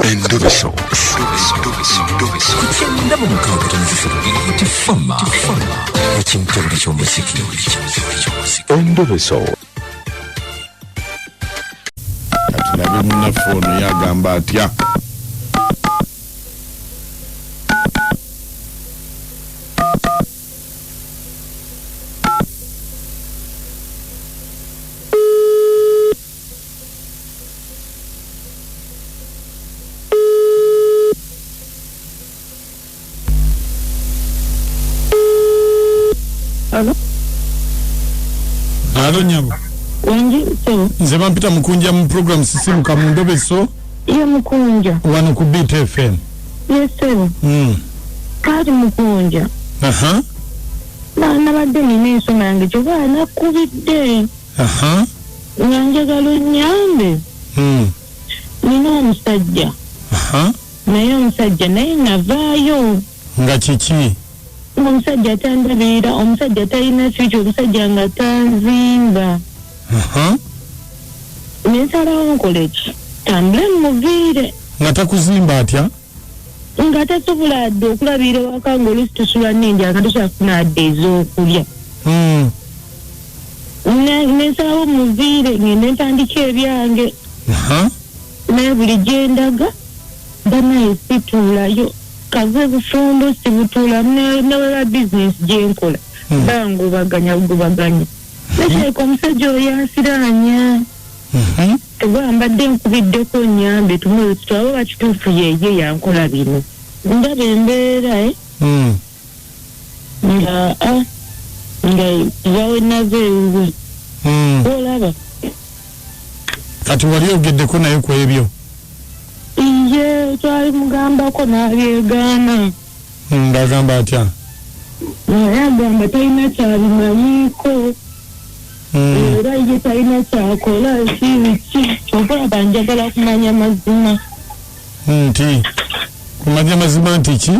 Endobeso. Ku 96.3 Tifama ekimtebule ky'omuziki. Endobeso. Kati labe munnaffe ono yagamba atya. Alo, Alo nyabo. Wangi ssebo. Nze bampita Mukunja mu program Sisimuka mu Ndobeso. Ye Mukunja. Wano ku Beat FM. Ye ssebo. Kaali Mukunja. Aha. Nabadde nina ensonga yange kyova nakubidde. Aha. Nga njagala onnyambe. Nina omusajja. Aha. Naye omusajja naye navaayo. Nga kiki? Omusajja tandabirira, omusajja talina future, omusajja nga tanzimba. Aha. Nensalawo nkole ki? Tambule mmuviire. Nga takuzimba atya? Nga tasobola adde okulabirira ewaka ng'oluusi tusula n'enjala nga tosobola kufuna adde ez'okulya. Nensalawo muviire ngende ntandika ebyange. Aha. Naye buli gye ndaga banaye situulayo. Kave bufumbo sibutuula neweba bizinesi gye nkola. Bangubaganya bugubaganya. Nakireka omusajja oyo yansiraanya. Tebwa mbadde nkubiddeko nnyambe tulabe oba kituufu yeye yankola bino. Ndaba embeera nga nga vawe nava ewuwe. Olaba. Kati wali ogeddeko naye ku ebyo? Iye twali mugambako n'abyegaana. Ng'agamba atya? Naye agamba talina kyabimanyiiko. Era ye talina kyakola ki kyova olaba njagala kumanya mazima. Nti kumanya mazima nti ki?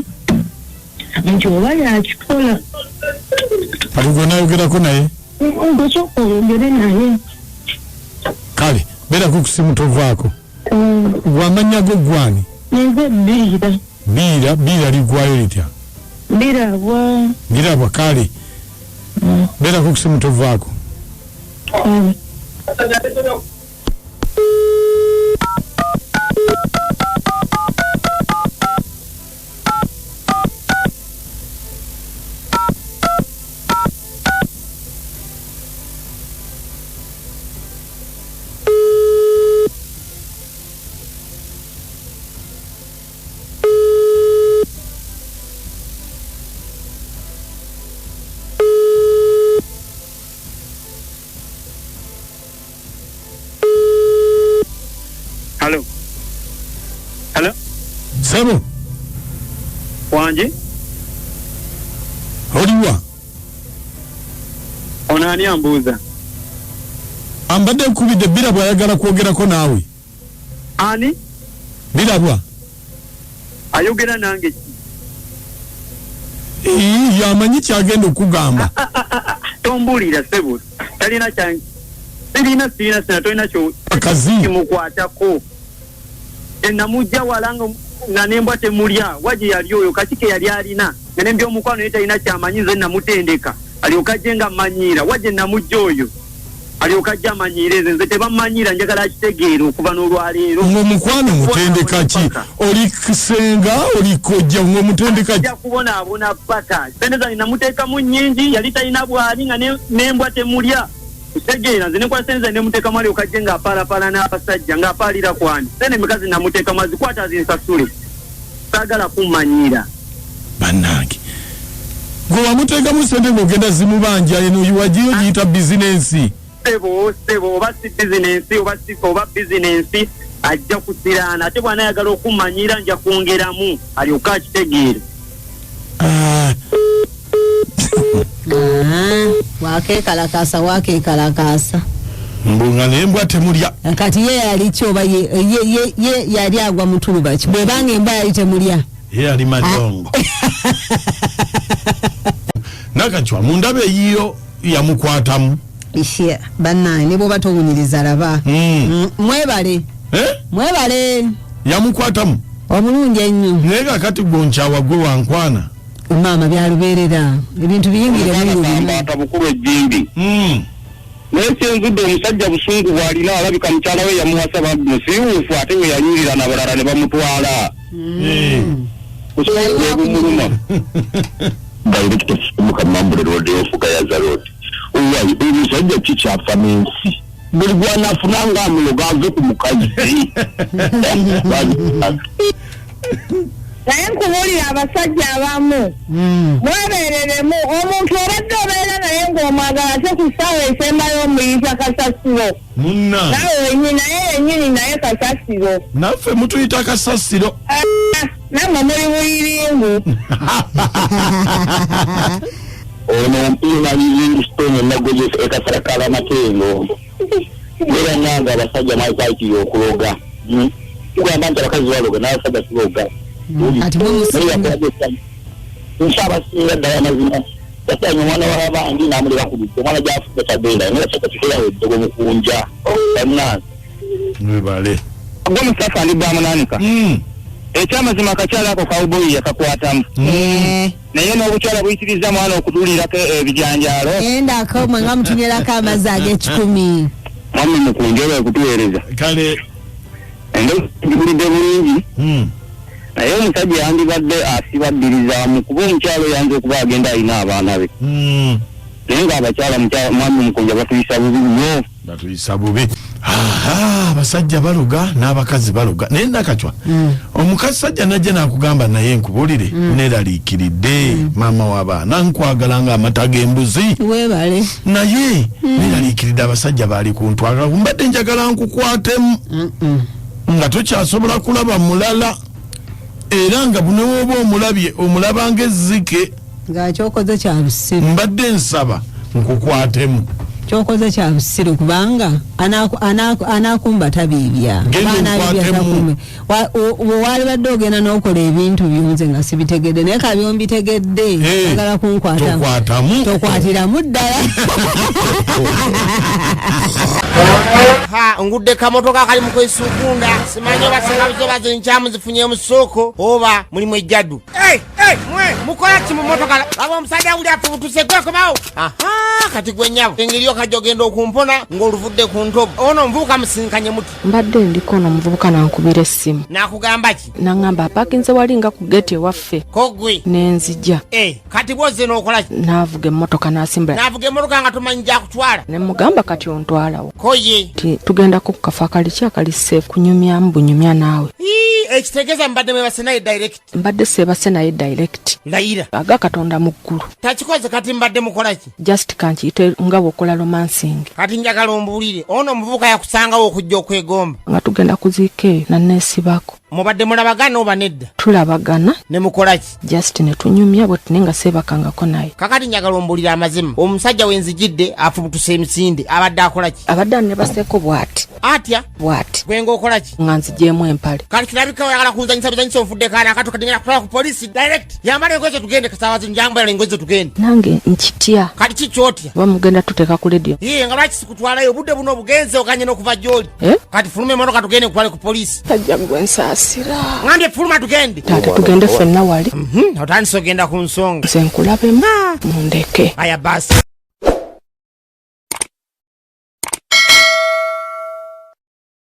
Nti oba yakikola. Kati gwe naayogerako naye? Gwe sooka oyogere naye. Kale beerako ku ssimu tovaako. Gwe amannya go gwani? Nze Biira. Biira, Biira liggwayo litya? Birabwa. Birabwa, kale. Beerako ku ssimu tovaako. Hello. Hello. Sebo. Wangi? Oliwa? Ono ani ambuuza? Ambadde nkubidde Birabwa ayagala kwogerako naawe. Ani? Birabwa. Ayogera nange ki? Yamanyi kyagenda okugamba. Tombuulira ssebo. Talina kya sirina sirina sirina tolina kyo Akazi. kimukwatako. Namujja wala nga n'embwa temulya waje yali oyo kaki ke yali alina nga n'embyomukwano ye talina kyamanyi nze namutendeka alyoka ajje nga mmanyiira waje namujja oyo alyoka ajje amanyiire nze nze tebammanyiira njagala akitegeere okuva n'olwaleero. Ng'omukwano mutendeka ki? Oli kisenga oli kojja ng'omutendeka ki? Ajja kubonaabona paka sente zange namuteekamu nnyingi yali talina bwali nga n'embwa temulya. Kutegeera nze nenkwata sente zange nemuteekamu alyoka ajje ng'apaalapaala n'abasajja ng'apaalira kwani sente meka ze namuteekamu azikwata azinsasule saagala kummanyiira. Bannange gwe wamuteekamu sente ng'ogenda zimubanja eno wagiyo giyita bizinensi. Ssebo ssebo oba si bizinensi oba si oba bizinensi ajja kusiraana ate bw'anaayagala okummanyiira nja kwongeramu alyoke akitegeere. Wakeekalakaasa wakeekalakaasa. Mbu nga n'embwa temulya. Kati ye yali ki oba ye yali agwa mu tuluba ki? Bw'ebanga embwa yali temulya. Ye yali madongo. Nakacwa mu ndaba eyiyo yamukwatamu. Ishia, bannange ne bw'oba towunyiriza laba. Mwebale. Eh? Mwebale. Yamukwatamu Obulungi ennyo. Naye kakati gwonkyawa gwe wankwana. Maama byalubeerera ebintu biyingire Omwana mungu gamba atabukulu ejjimbi. Naye kyenzudde omusajja busungu bw'alina alabika mukyala we yamuwasa bambi musiiwuufu ate we yanyirira nabalala ne bamutwala. Busungu bwe bumuluma. Director Simuka Mambule Road of Gayaza Road. Owaye omusajja kikyafa n'ensi. Buli gw'anaafuna ng'amuloga ave ku mukazi. Naye nkubuulira abasajja abamu mwebereremu omuntu obadde obeera naye ng'omwagala ate ku ssaawa esembayo omuyita kasasiro. Munna. Naawe wennyini naye yennyini naye kasasiro. Naffe mutuyita kasasiro. Ah, nammwe muli buyiringu. Ono mpiima Livingstone Nagojesa e Kasakala Matengo. Era nange abasajja mwakakiri okuloga. Tugamba nti abakazi baloga n'abasajja tuloga. Kati mwe musinga. Nsi abasinga ddala amazima. Yasanye omwana w'abandi n'amuleka ku luggi. Omwana gy'afudde tabeera naye abasajja tukerawo eddogo mukunja. Bannange. Mwebale. Gwe Mustafa ndi Bwamunaanika. Ekyamazima akakyala ako kawuboyi yakakwatamu. Naye n'obukyala buyitirizza mwana okutuliirako ebijanjaalo. Endako mwe nga mutunywerako amazzi ag'ekikumi. Mwami Mukunja olwa kutuweereza. Kale. Endowooza ngibulidde bulungi. Naye omusajja yandibadde asiba bbiriza kuba omukyala oyo ayinza okuba agenda alina abaana be. Naye ng'abakyala mwami Mukunja batuyisa bubi nnyo. Batuyisa bubi. Aha, abasajja baloga n'abakazi baloga. Naye Nakacwa, omusajja najja n'akugamba naye nkubulire neraliikiridde maama w'abaana nkwagala ng'amata g'embuzi. Weebale. Naye neraliikiridde abasajja baali kuntwala mbadde njagala nkukwatemu nga tokyasobola kulaba mulala era nga bunewooba omulabye omulaba ng'ezzike. Nga kyokoze kya busiru. Mbadde nsaba nkukwatemu. Kyokoze kya busiru kubanga anakumba tabiibya. Genda Oba anabiibya onkwatemu. takume. Waalibadde ogenda n'okola ebintu byonze nga sibitegedde naye ka byombitegedde oyagala kunkwatamu. Tokwatamu. Tokwatiramu ddala. Ha, ngudde kamotoka akali mu kwesukunda simanyi oba senga oba zinkyamu zifunye mu ssooko oba mulimu ejjaddu. Hey, hey, mwe mukola ki mu motoka? Laba omusajja wuli afubutuse gwekomawo. Aha, kati gwe nnyabo engeri okajja ogenda okumpona ng'oluvudde ku ntobo. Ono omuvubuka musinkanye muti. Mbadde ndiko ono omuvubuka n'ankubira essimu. N'akugamba ki? N'aŋŋamba apaakinze wali nga ku geeti ewaffe. Ko gwe? Ne nzija. Kati bw'ozze n'okola ki? N'avuga emmotoka n'asimbula. N'avuga emmotoka nga tomanyi gy'akutwala. Ne mugamba kati ontwalawo. Ko ye? Nti tugendako ku kafo akali ki akali safe kunyumyamu bunyumya naawe. Ii, ekitegeeza mbadde mwebase naye direct. Mbadde seebase naye direct. Layira. Aga Katonda mu ggulu. Takikoze kati mbadde mukola ki? Just kankiyite nga bw'okola romancing. Kati njagala ombuulire ono omuvubuka yakusangawo okujja okwegomba. Nga tugenda kuziika eyo nanneesibako. Mubadde mulabagana oba nedda? Tulabagana. Ne mukola ki? Just ne tunyumya bwe tune nga seebakangako naye. Kakati njagala ombuulire amazima. Omusajja we nzijidde afubutuse emisinde abadde akola ki? Abadde annebaseeko bw'ati. Atya? Bw'ati. Gwe ng'okola ki? Nga nzigyemu empale. Kati kirabika oyagala kunzanyisa bizanyisa onfudde kaana akato kati ngenda kutwala ku poliisi direct. Yambala engoye zo tugende kasaawa zino yambala engoye zo tugende. Nange nkitya. Kati ki ky'otya? Oba mugenda tuteeka ku leediyo. Yee nga lwaki sikutwalayo obudde buno obugenze oganye n'okuva gy'oli. Kati fuluma emmotoka tugende nkutwale ku poliisi. Tajja gwe nsaasira. Ngambye fuluma tugende. Taata tugende ffenna wali. Otandise ogenda ku nsonga. Nze nkulabemu mundeke. Aya basi.